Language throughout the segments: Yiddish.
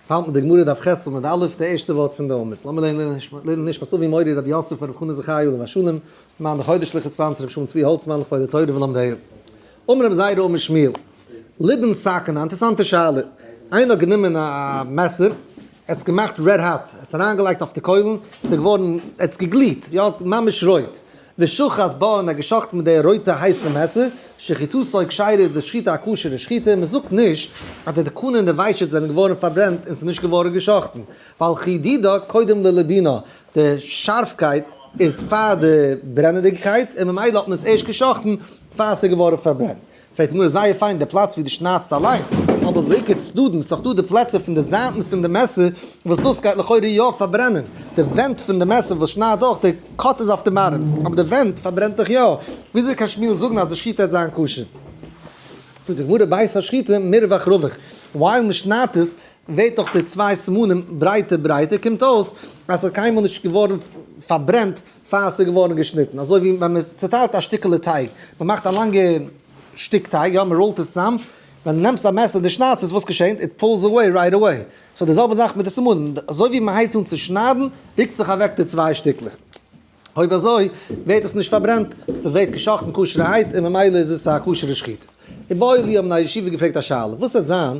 ס'האלט מיט די גמרא דף ח' עמוד א', די ערשטע ווארט פון די עמוד. לאמיר לערנען לערנען נשמת אבי מורי רבי יוסף ברב חנא זכי' עליו השלום, למען די חודש לכ' sponsor רבי שלום צבי האלצמאן לכבוד די תורה ולומדיה. אמר רבי זירא אמר שמואל, ליבון סכין, א אינטערעסאנטע שאלה. איינער האט גענומען א מעסער, ער האט עס געמאכט red hot, ער האט עס אריינגעלייגט אויף די קוילן, עס איז געווארן, ער האט עס געגליעט, יא, ממש רויט. ושחט בה און ער האט געשחט'ן מיט די רויטע הייסע מעסער, שחיטתו כשרה די שחיטה א כשר'ע שחיטה, מען זאגט נישט אז די תקנה און די ושט זענען געווארן פארברענט און ס'איז נישט געווארן געשחט'ן, ווייל חידודא קודם לליבונה, די שארפקייט איז פאר די ברענעדיגקייט און ממילא האט מען עס ערשט געשחט'ן פאר ס'איז געווארן פארברענט. פרעגט די גמרא זייער פיין די פלאץ ווי דו שניידסט אליינס, אבער והאיכא צדדין, ס'דאך דא די פלעצער פון די זייטן פון די מעסער וואס דאס גייט לכאורה יא פארברענען, די ווענט פון די מעסער וואס שניידט אויך, די cut איז אויף די bottom, אבער די ווענט פארברענט דאך יא, וויאזוי קען שמואל זאגן אז די שחיטה העט זיין כשר? זאגט די גמרא בית השחיטה מרווח רווח, while מ'שניידט עס ווערט דאך די צוויי סימנים ברייטער ברייטער, קומט אויס אז ס'איז קיינמאל נישט געווארן פארברענט פאר ס'איז געווארן געשניטן, אזוי ווי ווען מען צעטיילט א שטיקעלע טייג, מען מאכט א לאנגע שטיק טייג, יא, מען roll ט עס צוזאם, ווען דו נעמסט א מעסער און דו שניידסט עס, וואס געשענט? It pulls away right away. So די זעלבע זאך מיט די סימנים, אזוי ווי מען הייבט אן צו שניידן, רוקט זיך אוועק די צוויי שטיקלעך. אויב אזוי, ווערט עס נישט פארברענט, ס'ווערט געשאכטן כשר'ערהייט און ממילא איז עס א כשר'ע שחיטה. איבעיא להו האבן א ישיבה געפרעגט א שאלה, וואס וועט זיין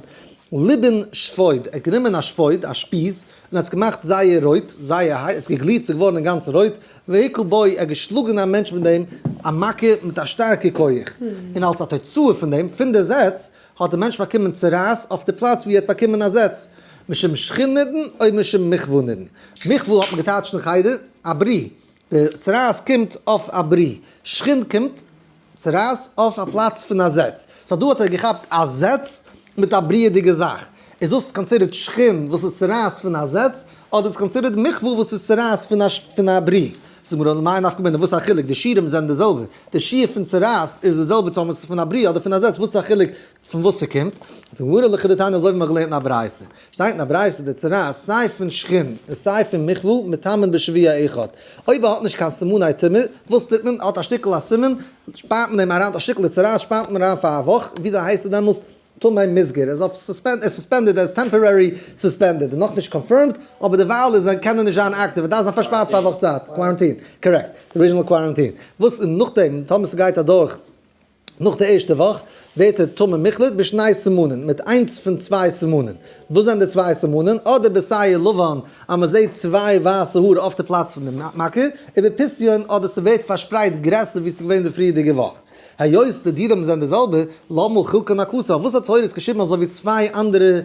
ליבון שפוד, ער האט גענומען א שפוד, א שפיז, און האט עס געמאכט זייער רויט, זייער הייס, עס איז געגליעט, עס איז געווארן אינגאנצן רויט, והכה בו, ער האט געשלאגן א מענטש מיט דעם, א מכה מיט א שטארקע כח, און אלס א תוצאה פון דעם, פון די זעץ, האט דער מענטש באקומען צרעת אויף די פלאץ וואו ער האט באקומען א זעץ, משום שחין נידון או משום מכוה נידון. מכוה האט מען געטייטשט אין חדר, א ברי, די צרעת קומט אויף א ברי, שחין קומט, צרעת אויף א פלאץ פון א זעץ. So דא האט ער געכאפט א זעץ מיט א בריעדיגע זאך. איז דאס considered שחין וואס איז צרעת פון א זעץ, אדער איז considered מכוה וואס איז צרעת פון א פון א ברי? זאגט מיר למאי נפקא מינה וואס איז א חילוק די שיעורים זענען די זעלבע, די שיעור פון צרעת איז די זעלבע צו אויב עס איז פון א ברי אדער פון א זעץ וואס איז א חילוק פון וואס ס'קומט? זאגט די גמרא לכדתניא אזוי ווי מ'האט געלערנט אין א ברייתא. שטייט אין א ברייתא די צרעת סיי פון שחין און סיי פון מכוה מטמאין בשבוע אחד. אויב ער האט נישט קיין סימני טומאה, וואס טוט מען? ער האט א שטיקל א סימן, שפארט מען אים אריין, א שטיקל צרעת שפארט מען אריין פאר א וואך, וויאזוי הייסט ער דעמאלס? טמא מוסגר, ער איז אויף suspend, ער איז suspended, ער איז temporary suspended, און נאכנישט confirmed, אבער דערווייל איז ער, קען ער נישט זיין active, ער דארף זיין פארשפארט פאר א וואך צייט, quarantine, correct, די original quarantine, וואס נאכדעם, טאמער ס'גייט אדורך. נאך די ערשטע וואך ווערט ער טמא מוחלט בשני סימנים, מיט איינס פון צוויי סימנים. וואס זענען די צוויי סימנים? אדער בשער לבן, אז מען זעט צוויי ווייסע האר אויף די פלאץ פון די מכה, ובפסיון, אדער ס'ווערט פארשפרייט גרעסער ווי ס'איז געווען די פריערדיגע וואך. היות די דינים זענען די זעלבע, למה חולקן הכתוב, פארוואס האט תורה עס געשריבן אזוי ווי צוויי אנדערע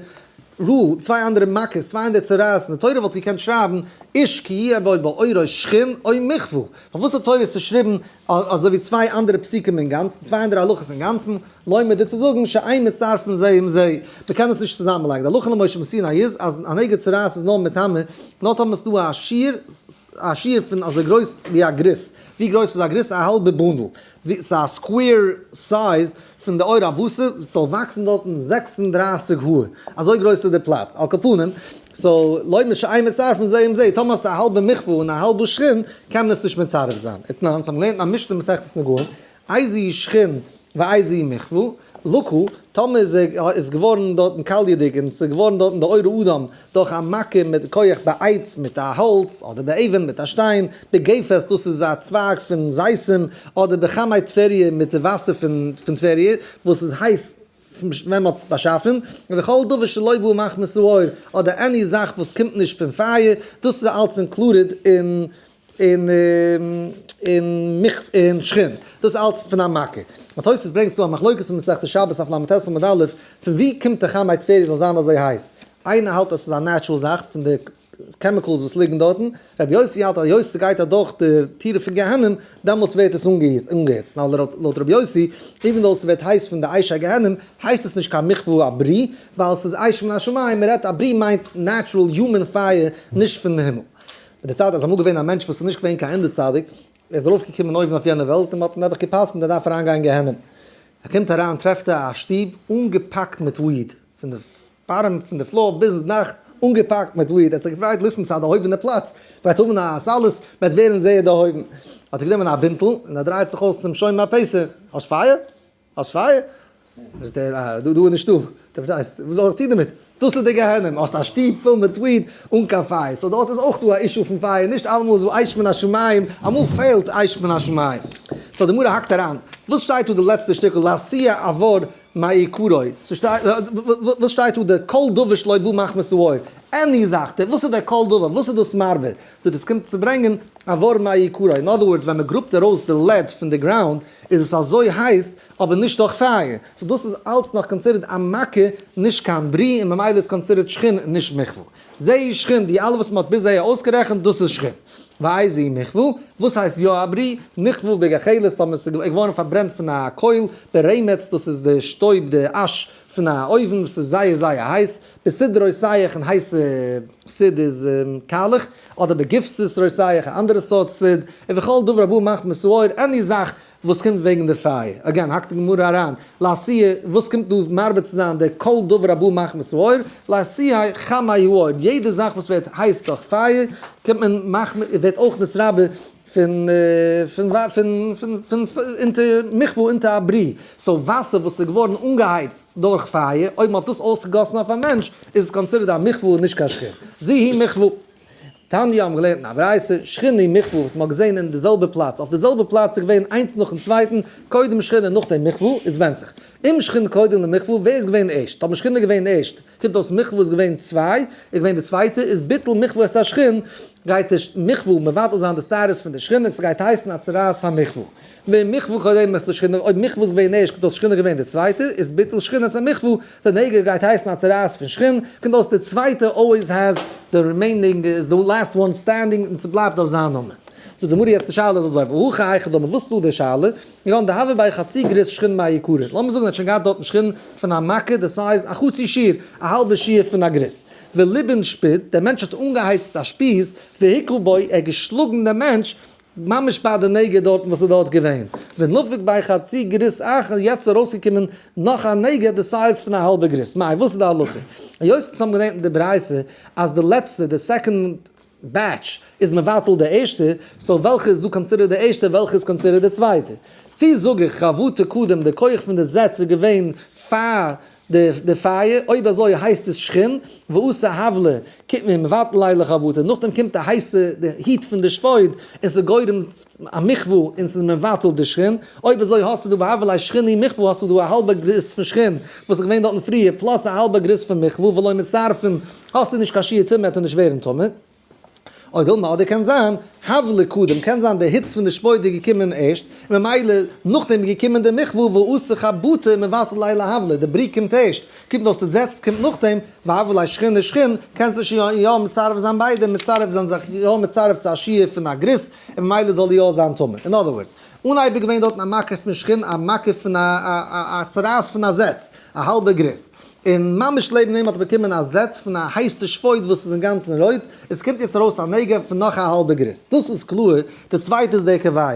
rule, צוויי אנדערע מכות, צוויי אנדערע צרעת, די תורה וואלט געקענט שרייבן איש כי יהיה בו בעורו שחין או מכוה, פארוואס האט תורה עס געשריבן אזוי ווי צוויי אנדערע פסוקים אינגאנצן, צוויי אנדערע הלכות אינגאנצן, לומר דיר צו זאגן שאין מצטרפין זה עם זה, מען קען עס נישט צוזאמענלייגן, די הלכה למשה מסיני איז אז א נגע צרעת איז נאר מטמא נאר טאמער עס איז דא א שיעור, א שיעור פון אזוי גרויס ווי א גריס, ווי גרויס איז א גריס? א האלבע בונדל, ס'איז א square size פון די עור הבשר, ס'זאל וואקסן דארטן 36 האר, אזוי גרויס איז די פלאץ, על כל פנים, so לומר שאין מצטרפין זה עם זה, טאמער האסטו א האלבע מכוה און א האלבע שחין, קען מען עס נישט מצרף זיין. ותנן, אונז האבן געלערנט אין א משנה מסכת נגעים, איזהו שחין ואיזהו מכוה, לקה, טאמער איז ער איז געווארן דארטן קאליעדיג און ס'איז געווארן דארטן די עור האדם דורך א מכה מיט כח בעץ מיט א האלץ אדער באבן מיט א שטיין, בגפת דאס איז א צווייג פון זיתים, אדער בחמי טבריה מיט די וואסער פון פון טבריה וואס איז הייס ווען מ'האט עס באשאפן, וכל דבר שלא בא מחמת האור, אדער any זאך וואס קומט נישט פון פייער, דאס איז אלץ included אין אין אין אין שחין, דאס איז אלץ פון א מכה. און תוס' ברענגט דא א מחלוקת אין מסכת שבת אויף ל"ט עמוד א', פון ווי קומט די חמי טבריה זאל זיין אזוי הייס? איינער האלט אז ס'איז א natural זאך פון די chemicals וואס ליגן דארטן, רבי יוסי האלט אז היות ס'גייט אדורך די טיר פון גיהנום, דעמאלס ווערט עס אנגעהיצט. נאר לויט רבי יוסי, even though ס'ווערט הייס פון די אש הגיהנום, הייסט עס נישט קיין מכוה א ברי, ווייל ס'איז אש מן השמים, מ'רעדט א ברי מיינט natural human fire, נישט פון הימל. מיט די צייט איז אמאל געווען א מענטש וואס איז נישט געווען קיין ענדע צדיק, ער איז ארויף געקומען אויבן אויף יענע וועלט און מען האט אים נעבעך גע'פסק'נט ער דארף אריין גיין גיהנום. ער קומט אריין טרעפט ער א שטוב אנגעפאקט מיט weed, פון די bottom פון די floor ביז די דאך אנגעפאקט מיט weed, ער האט זיך געפרייט listen ס'איז א דערהויבענע פלאץ, מ'וועט האבן א סאלעס, מ'וועט ווערן זייער דערהויבן. האט ער גענומען א בינטל און ער דרייט זיך אויס צום שומר הפתח, האסט פייער? האסט פייער? זאגט ער, אה, דא איז נישטא. זאגט ער, וואס הייסט? וואס זאל איך טון דערמיט? דאס איז די גיהנום, האסט א שטוב פול מיט weed אן קיין פייער, so דארט איז אויך דא א issue פון פייער, נישט אלעמאל איז דא אש מן השמים, אמאל פעלט אש מן השמים. so די גמרא האקט אריין, וואס שטייט דא די לעצטע שטיקל לאתויי אבר מעיקרו, וואס שטייט דא די כל דבר שלא בא מחמת האור, any זאך, וואס איז דער כל דבר, וואס איז דאס מרבה, so דאס קומט צו ברענגען אבר מעיקרו, in other words ווען מען גראבט ארויס די lead פון די ground איז עס אזוי הייס אבער נישט דורך פייער, so דאס איז אלץ נאך considered א מכה נישט קיין ברי און ממילא איז considered שחין און נישט מכוה. זהו שחין, די אלע וואס מען האט ביז אהער אויסגערעכנט דאס איז שחין. ואיזהו מכוה, וואס הייסט יא א ברי? נכוה בגחלת טאמער עס איז געווארן פארברענט פון א קויל, ברמץ דאס איז די שטויב די אש פון א אויוון וואס איז זייער זייער הייס, בסיד רותח און הייסע סיד איז קאלעך, אדער בגופרית רותח א אנדערע סארט סיד, ובכל דבר הבא מחמת האור, any זאך וואס קומט וועגן די פייער. again האקט די גמרא אריין, לאתויי, וואס קומט דא מרבה צו זיין די כל דבר הבא מחמת האור, לאתויי חמי האור, יעדע זאך וואס ווערט הייס דורך פייער, קומט מען מחמיר, ווערט אויך נתרבה פון פון פון פון אונטער מכוה אונטער א ברי, so וואסער וואס איז געווארן אנגעהייצט דורך פייער, אויב מען האט דאס אויסגעגאסן אויף א מענטש, איז עס considered א מכוה און נישט קיין שחין. זו היא מכוה. תניא האבן געלערנט אין א ברייתא, שחין און מכוה וואס מען האט געזען אין די זעלבע פלאץ, אויף די זעלבע פלאץ איז געווען איינס נאכן צווייטן, קודם שחין און נאכדעם מכוה, איז ווענדט זיך. אם שחין קודם למכוה, ווער איז געווען ערשט? האבן שחין איז געווען ערשט, קומט אויס מכוה איז געווען צוויי, איז געווען די צווייטע, איז ביטול מכוה את השחין, גייט די מכוה מבטל זיין די סטאטוס פון די שחין און ס'גייט הייסן א צרעת המכוה. ואם מכוה קודמת לשחין, אויב מכוה איז געווען ערשט קומט אויס שחין איז געווען די צווייטע, איז ביטול שחין את המכוה, די נגע גייט הייסן א צרעת פון שחין, קומט אויס די צווייטע always has the remaining is the last one standing און ס'בלייבט אויף זיין נאמען. זאגט די גמרא יעצט די שאלה איז אזוי, והכא היכי דמי, וואס איז דא די שאלה? כגון דהוה ביה חצי גריס שחין מעיקרא, לאמיר זאגן ער האט שוין געהאט דארטן שחין פון א מכה די size א חצי שיעור, א האלבע שיעור פון א גריס, וליבן שפוד, דער מענטש האט אנגעהייצט א שפיז, והכה בו, ער האט געשלאגן דעם מענטש, ממש ביי די נגע דארטן וואס איז דארט געווען, ונפק ביה חצי גריס אחר, יעצט איז ארויסגעקומען נאך א נגע די size פון א האלבע גריס, מאי וואס איז די הלכה? היות אונז האבן געלערנט אין די ברייתא אז די לעצטע, די second batch, איז מבטל די ערשטע, so וועלכע איז דא considered די ערשטע וועלכע איז considered די צווייטע? צי זאג איך חבטה קודם די כח פון די זעץ איז געווען פאר די פייער, אויב אזוי הייסט עס שחין, ואתא הבלא, קומט מען מבטל ליה לחבטה, נאכדעם קומט די הייסע די heat פון די שפוד און ס'איז גורם א מכוה און ס'איז מבטל די שחין, אויב אזוי האסטו דא והוה ליה שחין ומכוה האסטו דא א האלבע גריס פון שחין וואס איז געווען דארטן פריער plus א האלבע גריס פון מכוה ולא מצטרפין האסטו נישט קיין שיעור טומאה וועט ער נישט ווערן טמא. או דילמא אדער קען זיין, הבלא קודם, קען זיין די היץ פון די שפוד איז געקומען ערשט, און ממילא נאכדעם איז געקומען די מכוה ואתא חבטה ומבטל ליה להבלא, די ברי קומט ערשט, קומט אויס די זעץ קומט נאכדעם, והוה ליה שחין לשחין, קענסט נישט יא מצרף זיין ביידע, מצרף זיין זיך יא מצרף צו א שיעור פון א גריס, און ממילא זאל יא זיין טמא. in other words, אנהייב איז געווען דארטן א מכה פון שחין, א מכה פון א צרעת פון א זעץ, א האלבע גריס. און ממש לעבן אים האט ער באקומען א זעץ פון א הייסע שפוד וואס איז אינגאנצן רויט, עס קומט יעצט ארויס א נגע פון נאך א האלבע גריס. דאס איז קלאר, די צווייטע איז דער קובע,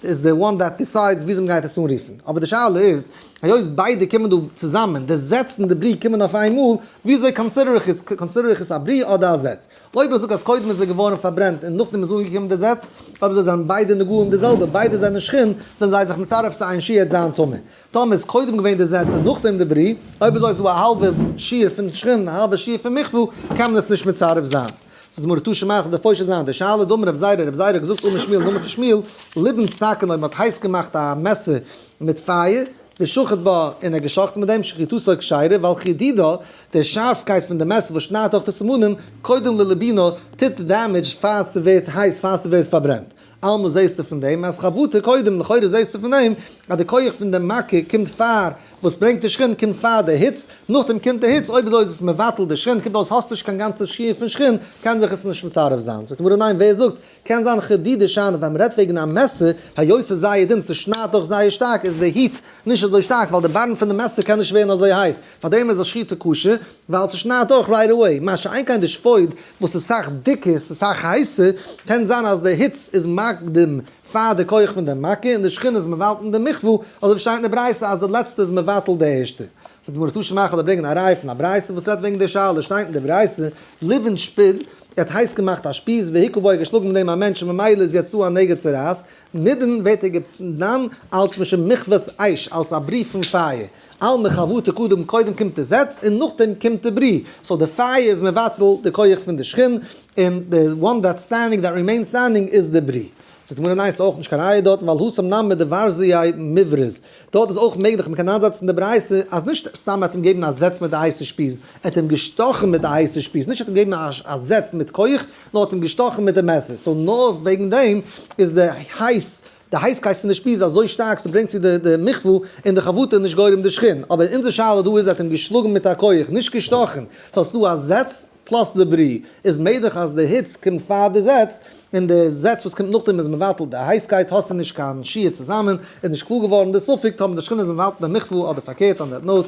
איז די one that decides וויאזוי מ'גייט עס אנרופן. אבער די שאלה איז, היות ביידע קומען דא צוזאמען, די זעץ און די ברי קומען אויף איין מאל, וויאזוי consider איך עס, consider איך עס א ברי אדער א זעץ? אויב איך זאג אז קודם איז ער געווארן פארברענט און נאכדעם איז אנגעקומען די זעץ, אויב אזוי זענען ביידע נגעים די זעלבע, ביידע זענען שחין, זענען זיי זיך מצרף צו איין שיעור זיין טמא. טאמער איז קודם געווען די זעץ און נאכדעם די ברי, אויב אזוי איז דא א האלבע שיעור פון שחין און א האלבע שיעור פון מכוה, קען מען עס נישט מצרף זיין. זאגט די גמרא תא שמע איך וועל דיר פושט זיין די שאלה, דאמר רב זירא, רב זירא האט געזאגט אמר שמואל נאמען פון שמואל, ליבן סכין אויב מען האט הייס געמאכט א מעסער מיט פייער, ושחט בה און ער האט געשחט'ן מיט דעם, שחיטתו כשרה, ווייל חידודא, די שארפקייט פון די מעסער וואס שניידט דורך די סימנים, קודם לליבונה, טוט damage פאר ס'ווערט הייס פאר ס'ווערט פארברענט. אלמא זעהסטו פון דעם אז חבטה קודם, לכאורה זעהסטו פון דעם אז די כח פון די מכה קומט פאר, וואס ברענגט די שחין קומט פאר די היץ, נאכדעם קומט די היץ, אויב אזוי איז עס מבטל די שחין, קומט אויס האסט נישט קיין גאנצע שיעור פון שחין, קען זיך עס נישט מצרף זיין. זאגט די גמרא ניין ווער זאגט, קען זיין חידודא שאני ווען מ'רעדט וועגן א מעסער, היות ס'איז זייער דין, ס'שניידט דאך זייער שטארק איז די heat נישט אזוי שטארק ווייל די בארן פון די מעסער קען נישט ווערן אזוי הייס, פארדעם איז א שחיטה כשר, ווייל ס'שניידט דורך right away, מה שאין כן די שפוד וואס איז סאך דיקער, ס'איז סאך הייסער, קען זיין אז די היץ איז מקדים פאר די כח פון די מכה און די שחין איז מבטל די מכוה, אזוי ווי שטייט אין די ברייתא אז די לעצטע איז מבטל די ערשטע. זאגט די גמרא תא שמע כ'וועל דיר ברענגען א ראיה פון א ברייתא וואס רעדט וועגן די שאלה, שטייט אין די ברייתא, ליבן שפוד, ער האט הייס געמאכט א שפיז והכה בו געשלאגן מיט דעם א מענטש און ממילא איז יעצט דא א נגע צרעת, נידון ווערט ער גענאן אלס משום מכוות אש, אלס א ברי פון פייער. אלמא חבטה קודם, קודם קומט די זעץ און נאכדעם קומט די ברי, so די פייער איז מבטל די כח פון די שחין, און די one that standing that remain standing איז די ברי. זאגט די גמרא ניין ס'איז אויך נישט קיין ראיה דארטן ווייל התם נמי דברזייה מיברז, דארט איז אויך מעגליך מ'קען איינזעצן די ברייתא אז נישט סתם ער האט אים געגעבן א זעץ מיט די הייסע שפיז, ער האט אים געשטאכן מיט די הייסע שפיז, נישט ער האט אים געגעבן א זעץ מיט כח, נאר האט אים געשטאכן מיט די מעסער, so נאר וועגן דעם איז די הייס די הייסקייט פון די שפיז אזוי שטארק ס'ברענגט צו די די מחווה און די חבטה איז נישט גורם די שחין, אבער אונזער שאלה דא איז ער האט אים געשלאגן מיט א כח, נישט געשטאכן, so ס'דא א זעץ plus די ברי, איז מעגליך אז די היץ קומט פאר די זעץ, און די זעץ וואס קומט נאכדעם איז מבטל די הייסקייט, האסטו נישט קיין שיעור צוזאמען, איז נישט קלאר געווארן די ספק טאמער די שחין איז מבטל די מחווה אדער פארקערט on that note,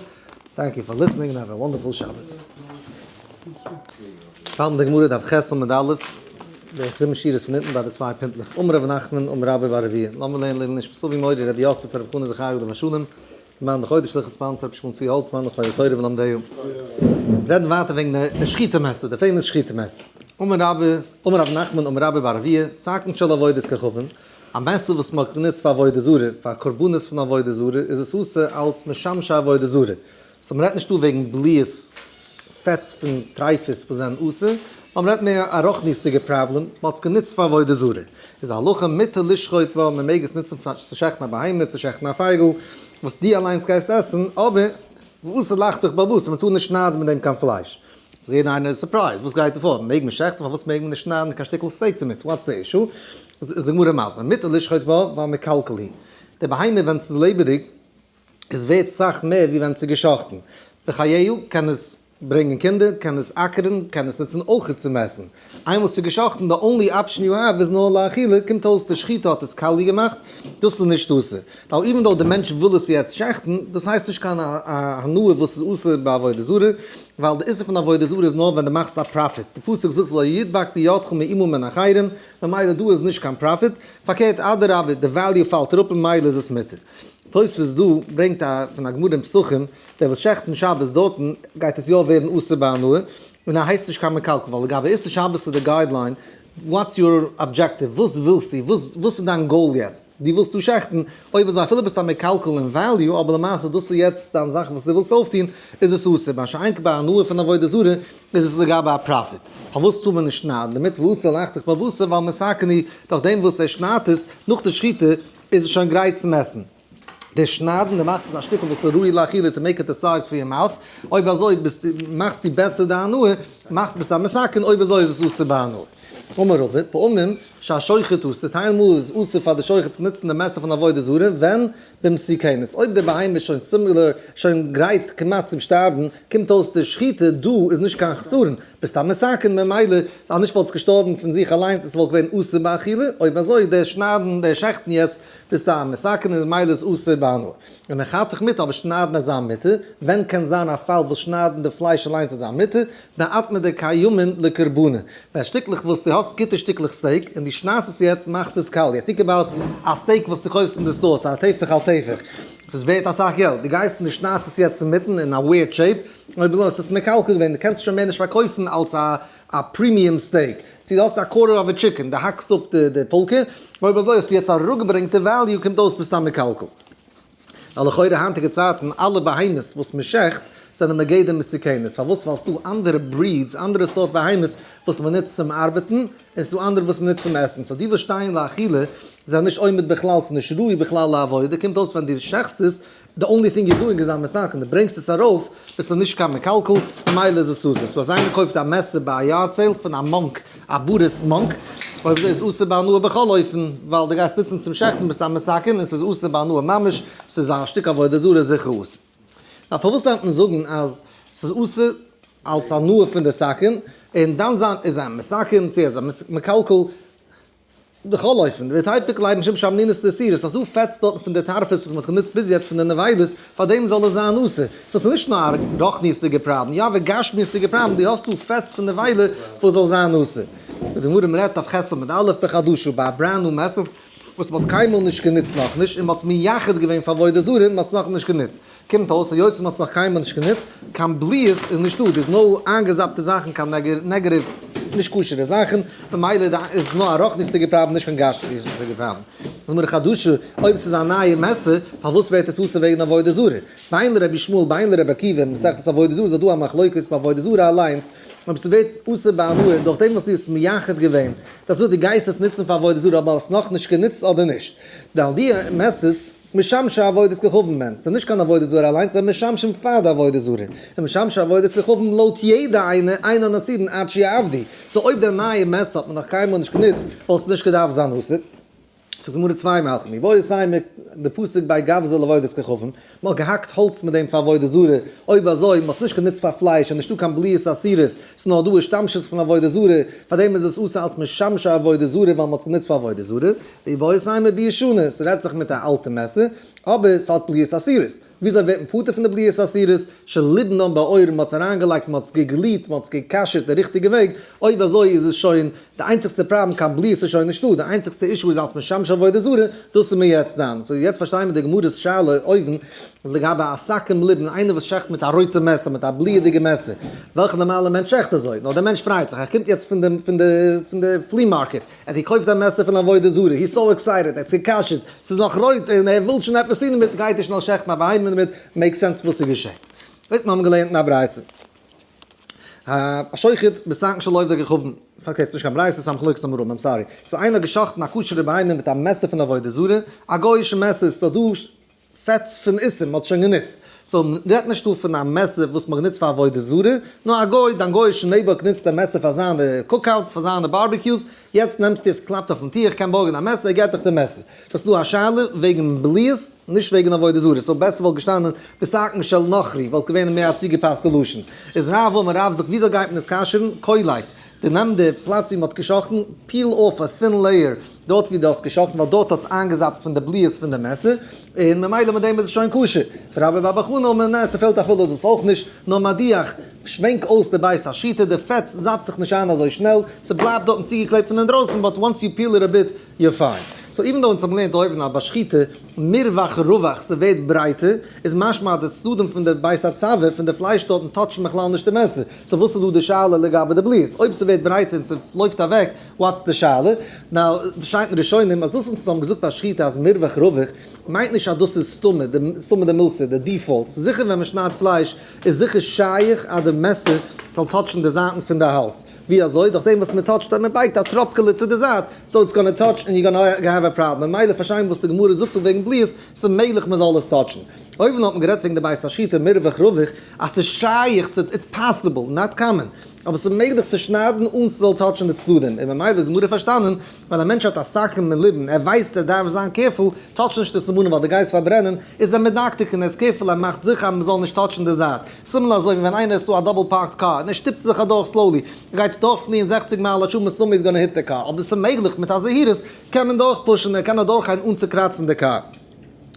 thank you for listening and have a wonderful שבת. פאלן די גמרא דף ח' עמוד א', בערך זיבן שורות פון אונטן ביי די צוויי פינטלעך, אמר רב נחמן אמר רבה בר אבוה, לאמיר לערנען לעילוי נשמת אבי מורי רבי יוסף רבי חנא זכריה עליו השלום, למען די חודש לכ' sponsor רבי שמואל צבי האלצמאן לכבוד התורה ולומדיה. רעדן ווייטער וועגן די שחיטה מעסער, די famous שחיטה מעסער. אמר רבה, אמר רב נחמן אמר רבה בר אבוה, סכין של עבודת כוכבים, א מעסער וואס מען האט גענוצט פאר עבודה זרה, פאר קרבנות פון עבודה זרה, איז עס אסור אלץ משמשי עבודה זרה. so מ'רעדט נישט דא וועגן בליעות פעטס פון טריפות וואס זענען אסור, נאר מ'רעדט מער א רוחניות'דיגע פראבלעם, מ'האט עס גענוצט פאר עבודה זרה. איז א הלכה מותר לשחוט בה, מ'מעג עס נוצן פאר צו שעכטן א בהמה, צו שעכטן א פייגל, וואס דו אליינס גייסט עסן, אבער ואסור לחתוך בה בשר, מ'טאר נישט שניידן מיט דעם קיין פלייש. איז יעדער איינער איז surprised, וואס גייט דא פאר? מעג מען שעכטן? פארוואס מעג מען נישט שניידן קיין שטיקל steak דערמיט? What's the issue? איז די גמרא מסביר, מותר לשחוט בה ווייל מקלקל היא. די בהמה ווען ס'איז לעבעדיג, איז ווערט סאך מער ווי ווען ס'איז געשאכטן. בחייהו קען עס ברענגען קינדער, קען עס אקערן, קען עס נוצן אויכעט צום עסן. איינמאל ס'איז געשאכטן די only option you have איז נאר לאכילה, קומט אויס די שחיטה האט עס קאליע געמאכט, דאס איז נישט אסור. ווייל even though די מענטש וויל עס יעצט שעכטן, דאס הייסט נישט קיין הנאה וואס איז אסור בעבודה זרה, ווייל די איסור פון עבודה זרה איז נאר ווען דו מאכסט א profit. די פסוק זאגט ולא ידבק בידך מאומה מן אחרים, ממילא דא איז נישט קיין profit, פארקערט אדרבה די value פאלט אראפ און ממילא איז עס מותר. תוספות דא ברענגט א פון א גמרא אין פסחים, דער וואס שעכט אין שבת דארטן גייט עס יא ווערן אסור בהנאה, און ער הייסט נישט קיין מקלקל, ווייל לגבי איסור שבת איז די guideline, what's your objective, וואס ווילסטו, וואס וואס איז דיין goal יעצט, דו ווילסט דא שעכטן, אויב אזוי אפילו ביסט א מקלקל אין value, אבער למעשה דאס איז יעצט דיין זאך וואס דו ווילסט אויפטון, איז עס אסור, מה שאין כן ביי הנאה פון עבודה זרה איז עס לגבי א profit. פארוואס טאר מען נישט שניידן דערמיט ואסור לחתוך בבשר ווייל מסכן הוא, דורך דעם וואס ער שניידט עס נאך די שחיטה איז עס שוין גרייט צום עסן. די שניידן די מאכסט עס א שטיקל וואס איז ראוי לאכילה to make it the size for your mouth, אויב אזוי ביסטו מאכסטו בעסער די הנאה, מאכסט ביסטו א מסכן, אויב אזוי איז עס אסור בהנאה. אמר רבא, פעמים שהשוחט אסור, טייל מאל איז אסור פאר די שוחט צו נוצן די מעסער פון עבודה זרה, ווען? במסוכנת, אויב די בהמה איז שוין similar, שוין גרייט כמעט צום שטארבן, קומט אויס די שחיטה דא איז נישט קיין חסרון, ביסט א מסכן ממילא, אז נישט וואלט עס געשטארבן פון זיך אליינס עס וואלט געווען אסור באכילה, אויב אזוי דער שניידן דער שעכטן יעצט ביסטו א מסכן און ממילא איז אסור בהנאה. און מחתך מותר אבער שניידן איז זיין מותר, ווען קען זיין א פאל וואס שניידן די פלייש אליינס איז זיין מותר, מעט מדקיימין לקרבנה, ווען שטיקלעך וואס דו האסט גוטע שטיקלעך steak און דו שניידסט עס יעצט מאכסטו עס קאליע, think about א steak וואס דו קויפסט אין די store ס'איז א טפח על טפח, ס'איז ווערט אסאך געלט, דו גייסט און דו שניידסט עס יעצט אינמיטן אין א weird shape, אויב אזוי האסטו עס מקלקל געווען, דו קענסט עס שוין מער נישט פארקויפן אלס א א premium steak, צו דו האסט א quarter of a chicken, דו האקסט אפ די די פולקע, אויב אזוי האסטו יעצט אראפגעברענגט די value, קומט אויס ביסט א מקלקל. ווייל לכאורה היינטיגע צייטן אלע בהמות וואס מען שעכט זענען מגדר מסוכנת, פארוואס? ווייל ס'דא אנדערע breeds, אנדערע סארט בהמות וואס מען נוצט צום ארבעטן, און ס'דא אנדערע וואס מען נוצט צום עסן, so די וואס שטייען לאכילה זענען נישט עומד בכלל, ס'איז נישט ראוי בכלל לעבודה, קומט אויס ווען דו שעכסט עס, the only thing you're doing איז א מסכן, דו ברענגסט עס ארויף, ביסטו נישט קיין מקלקל, ממילא איז עס אסור. so אז איינער קויפט א מעסער ביי א yard sale פון א monk, א Buddhist monk, אויב אזוי איז אסור בהנאה בכל אופן, ווייל דו גייסט נוצן צום שעכטן ביסטו א מסכן און ס'איז אסור בהנאה ממש, ס'איז א שטיק עבודה זרה זיכער אסור. נאר פארוואס דארף מען זאגן אז ס'איז אסור אלס הנאה פון די סכין, און דן זיין איז א מסכן צו איז א מקלקל, בכל אופן, די תיפוק ליה משום שמנונית דאיסורא, ס'איז דאך דא פעטס דארטן פון די טרפות וואס מ'האט גענוצט ביז יעצט פון די נבילות, פארדעם זאל עס זיין אסור. so ס'איז נישט נאר א רוחניות'דיגע פראבלעם, יא וגשמיות'דיגע פראבלעם, דו האסט דא פעטס פון נבילה וואס זאל זיין אסור. די גמרא מ'רעדט אויף ח' עמוד א' בחדשה ביי א brand new מעסער וואס מ'האט קיינמאל נישט גענוצט נאכנישט און מ'האט עס מייחד געווען פאר עבודה זרה און מ'האט עס נאכנישט גענוצט. קומט אויס היות מ'האט עס נאך קיינמאל נישט גענוצט, קיין בליעות איז נישטא, דאס איז נאר איינגעזאפטע זאכן קיין negative נישט כשר'ע זאכן, ממילא איז נאר א רוחניות'דיגע פראבלעם נישט קיין גשמיות'דיגע פראבלעם. גמרא חדשה, אויב ס'איז א נייע מעסער, פארוואס ווערט עס אסור וועגן עבודה זרה? בין לרבי ישמעאל בין לרבי עקיבא אין מסכת עבודה זרה איז דא א מחלוקת ביי עבודה זרה אליינס אויב ס'ווערט אסור בהנאה דורך דעם וואס דו האסט מייחד געווען דאס וואס דו גייסט עס נוצן פאר עבודה זרה אבער האסט נאכנישט גענוצט אדער נישט ווייל די מעסערס משמשי עבודת כוכבים מען, ס'איז נישט קיין עבודה זרה אליינס, זיי משמשים פאר די עבודה זרה, און משמשי עבודת כוכבים לויט יעדע איינע אינן אסורין עד שיעבדו, so אויב די נייע מעסער האט מען נאך קיינמאל נישט גענוצט וואלט עס נישט געדארפט זיין אסור. זאגט די גמרא צוויי מהלכים, איבעית אימא די פסוק ביי גווזא לעבודת כוכבים, מען האט געהאקט האלץ מיט דעם פאר עבודה זרה, אויב אזוי, מען האט עס נישט גענוצט פאר פלייש און נישטא קיין בליעות אסורות, ס'איז נאר דא השתמשות פון עבודה זרה, פאר דעם איז עס אסור אלס משמשי עבודה זרה ווייל מען האט עס גענוצט פאר עבודה זרה, ואיבעית אימא בישנה, ס'רעדט זיך מיט א אלטע מעסער, אבער ס'האט בליעות אסורות. וויאזוי ווערט מען פטור פון די בליעות אסורות? שליבנן באור, מ'האט עס אריינגעלייגט, מ'האט עס געגליעט, מ'האט עס געקאשערט די ריכטיגע וועג, אויב אזוי איז עס שוין, די איינציגסטע פראבלעם קיין בליעות איז שוין נישטא, די איינציגסטע issue איז אלס משמש עבודה זרה, דאס איז מיר יעצט דן. so יעצט פארשטייען מיר די גמרא'ס שאלה אויבן לגבי א סכין מלובן, איינער וואס שעכט מיט א רויטע מעסער, מיט א בליעדיגע מעסער, וועלכע נארמאלע מענטש שעכט אזוי? נאר דער מענטש פרייט זיך, ער קומט יעצט פון די פון די פון די flea market, ער האט געקויפט א מעסער פון עבודה זרה, he so excited, ער האט עס געקאשערט, ס'איז נאך רויט און ער וויל שוין עפעס טון דערמיט, גייט ער שנעל שעכטן א בהמה דערמיט, make sense וואס איז געשען. וועט מיר האבן געלערנט אין א ברייתא. השוחט בסכין של עובדי כוכבים, פארקערט ס'נישט קיין ברייתא ס'איז א מחלוקת אמוראים, I'm sorry. ס'איז איינער האט געשחט'ן א כשר'ע בהמה מיט א מעסער פון עבודה זרה, א גוי'אישע מעסער, ס'איז דא פעטס פון איסור, מ'האט עס שוין גענוצט. so מ'רעדט נישט דא פון א מעסער וואס מ'האט גענוצט פאר עבודה זרה, נאר א גוי, דיין גוי'אישע neighbor האט גענוצט די מעסער פאר זיינע cookouts, פאר זיינע barbecues, יעצט נעמסטו עס, קלאפט אויפן טיר, איך קען בארגן א מעסער, ער געט דיך די מעסער. so ס'איז דא א שאלה וועגן בליעות, נישט וועגן עבודה זרה, so בעסער וואלט געשטאנען בסכין של נכרי, וואלט געווען מער א צוגעפאסטע לשון. איז רב אמר רב זאגט וויאזוי גייט מען עס כשר'ן? קולף, דו נעם די פלאץ ווי מ'האט געשחט'ן, peel off a thin layer דארט ווי דו האסט געשחט'ן ווייל דארט האט עס איינגעזאפט פון די בליעות פון די מעסער, און ממילא מיט דעם איז עס שוין כשר. ורבה בר בר חנה אמר ניין ס'פעלט אפילו דאס אויך נישט, נאר מדיח, שווענק אויס די בית השחיטה, די פעטס זאפט זיך נישט איין אזוי שנעל, ס'בלייבט דארטן צוגעקלעבט פון אינדרויסן, but once you peel it a bit, you're fine. so even though אונז האבן געלערנט אויבן אז ביי שחיטה מרווח רווח ס'ווערט ברייטער, איז משמע אז די צדדים פון די בית הצואר פון די פלייש דארטן touch ן בכלל נישט די מעסער, so וואס איז דא די שאלה לגבי די בליעות? אויב ס'ווערט ברייטער און ס'לויפט אוועק, what's די שאלה? now, שטייט אין ראשונים אז דאס וואס אונז האבן געזאגט ביי שחיטה אז מרווח רווח, מיינט נישט אז דאס איז סתמא, די סתמא דמילתא, די default, ס'איז זיכער ווען מ'שניידט פלייש איז זיכער שייך אז די מעסער זאל touch ן די זייטן פון די האלז, ווי אזוי? דורך דעם וואס מען touch ט אז מען בייגט א טראפקעלע צו די זייט, so it's gonna touch and you gonna have a problem, ממילא פארשטיין וואס די גמרא זאגט דא וועגן בליעות, ס'איז מעגליך מען זאל עס touch ן. אויבן האט מען גערעדט וועגן די בית השחיטה מרווח רווח, אז ס'איז שייך צו, it's possible, not common, אבער ס'איז מעגליך צו שניידן אן ס'זאל touch ן די צדדים, און ממילא האט די גמרא פארשטאנען, ווען א מענטש האט א סכין מלובן, ער ווייסט ער דארף זיין careful, touch נישט די סימנים ווייל דו גייסט פארברענען, איז ער מדקדק און ער איז careful ער מאכט זיכער אז מ'זאל נישט touch ן די זייט. similar אזוי ווי ווען איינער איז דא א double parked car און ער שטופט זיך אדורך slowly, ער גייט דורכפליען 60 מייל א שעה מסתמא איז gonna hit די קאר, אבער ס'איז מעגליך מיט א זהירות קען מען דורכפושן ער קען אדורכגיין אן צו קראצן די קאר.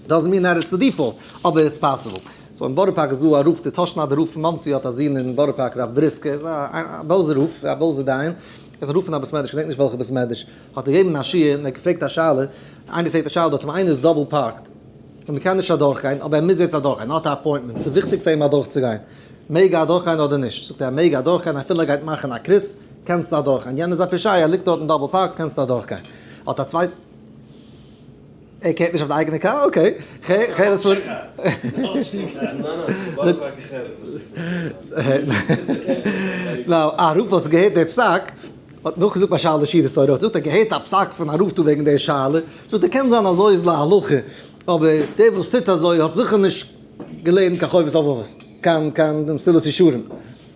doesn't mean that it's the default, אבער it's possible. so אין בארא פארק איז דא א רב, די טאשנאדער רב פון מאנסי האט א זון אין בארא פארק רב בריסקער, איז א בעלזער רב, א בעלזער דיין, איז א רב פון א בית מדרש, כ'געדענק נישט וועלכע בית מדרש, האט ער געגעבן א שיעור און ער האט געפרעגט א שאלה, איינער פרעגט א שאלה דארט, איינער איז double parked, און מ'קען נישט אדורכגיין, אבער ער מוז יעצט אדורכגיין, ער האט א appointment, ס'איז וויכטיג פאר אים אדורכצוגיין, מעג ער אדורכגיין אדער נישט? זאגט ער, ער מעג אדורכגיין אפילו ער גייט מאכן א קריץ, קענסטו אדורכגיין, יענער איז א פושע, ער ליגט דארט אין double park, קענסטו אדורכגיין. האט א צווייטער. ער קערט נישט אויף די אייגענע קאר? okay. כ'הער עס פון. א רב וואס האט געהערט די פסק האט נאכגעזאגט ביי שאלה שירה סארי האט ער געהערט א פסק פון א רב דא וועגן די שאלה, זאגט ער קען זיין אזוי איז להלכה אבער דער וואס טוט אזוי האט זיכער נישט געלערנט קיין חובת הלבבות קיין קיין מסילת ישרים.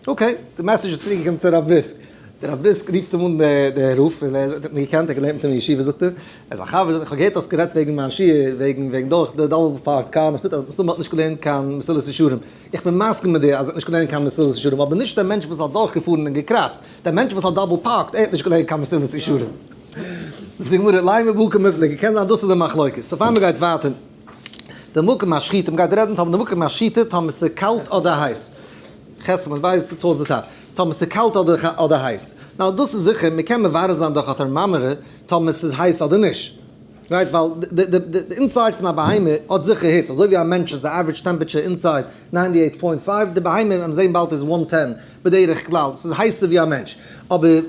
okay, די message איז צוריק געקומען צו רב בריסק, דער רב בריסק רופט אים אן דער רב, און ער האט אים געקענט, ער האט געלערנט מיט אים אין ישיבה, זאגט ער, ער איז א חבר, זאגט ער, איך האב געהערט האסט גערעדט וועגן מיין שיעור, וועגן וועגן דורך די double parked car, און עס טוט אז מסתמא האט נישט געלערנט קיין מסילת ישרים, איך בין מסכים מיט דיר אז ער האט נישט געלערנט קיין מסילת ישרים, אבער נישט דער מענטש וואס האט דורכגעפארן און געקראצט, דער מענטש וואס האט double parked, ער האט נישט געלערנט קיין מסילת ישרים. זאגט די גמרא, לימא בהא קמיפלגי, קען זיין דאס איז די מחלוקת, so פאר מען גייט ווייטער. די מקום השחיטה, מ'גייט רעדן טאמער די מקום השחיטה, טאמער ס'איז קאלט אדער הייס. ח' עמוד ב' towards the top. טאמער ס'איז קאלט אדער הייס. now דאס איז זיכער, מ'קען מברר זיין דורך א טערמאמעטער טאמער ס'איז הייס אדער נישט. right? ווייל די inside פון א בהמה האט זיכער היץ. אזוי ווי א מענטש איז די average temperature inside 98.5, די בהמה וועט מען זען באלד איז 110 בדרך כלל. ס'איז הייסער ווי א מענטש. אבער.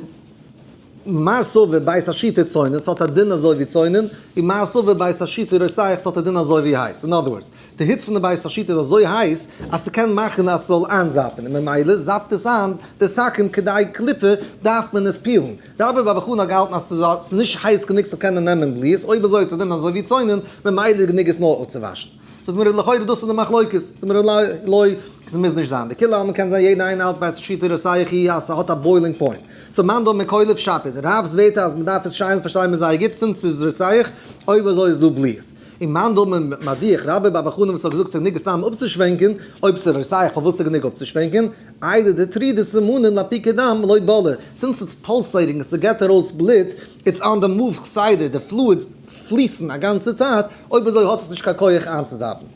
מר סבר בית השחיטה צונן, ס'האט א דין אזוי ווי צונן, און מר סבר בית השחיטה רותח, ס'האט א דין אזוי ווי הייס. In other words, די היץ פון די בית השחיטה איז אזוי הייס אז ס'קען מאכן אז ס'זאל איינזאפן, און ממילא זאפט עס איין די סכין כדי קליפה דארף מען עס peel ן. רבה בר בר חנה האט געהאלטן אז ס'איז נישט הייס גענוג ס'זאל קענען נעמען בליעות, אויב אזוי איז א דין אזוי ווי צונן, ממילא איז גענוג עס נאר אפצואוואשן. זאגט מיר לכאורה דאס איז די מחלוקת, זאגט מיר לא, ס'מוז נישט זיין, דכולי עלמא קען זיין יעדע איינער האלט בית השחיטה רותח הוא אז ס'האט א boiling point. סאו מאן דאמר קולף שפיר, רב'ס ווערטער אז מ'דארף עס שיילן פארשטייען מיר זייער גוט since ס'איז רותח, אויב אזוי איז דא בליעות. און מאן דאמר מדיח, רבה בר בר חנה וואס האט געזאגט ס'איז גענוג סתם אפצושווענקען, אויב ס'איז רותח פארוואס איז גענוג אפצושווענקען? איידי דטרידי סימנין לאפוקי דם לא בלע, since it's pulsating און ס'געט ארויס בלוט, it's on the move כסדר, די fluids פליסן א גאנצע צייט, אויב אזוי האט עס נישט קיין כח איינצוזאפן.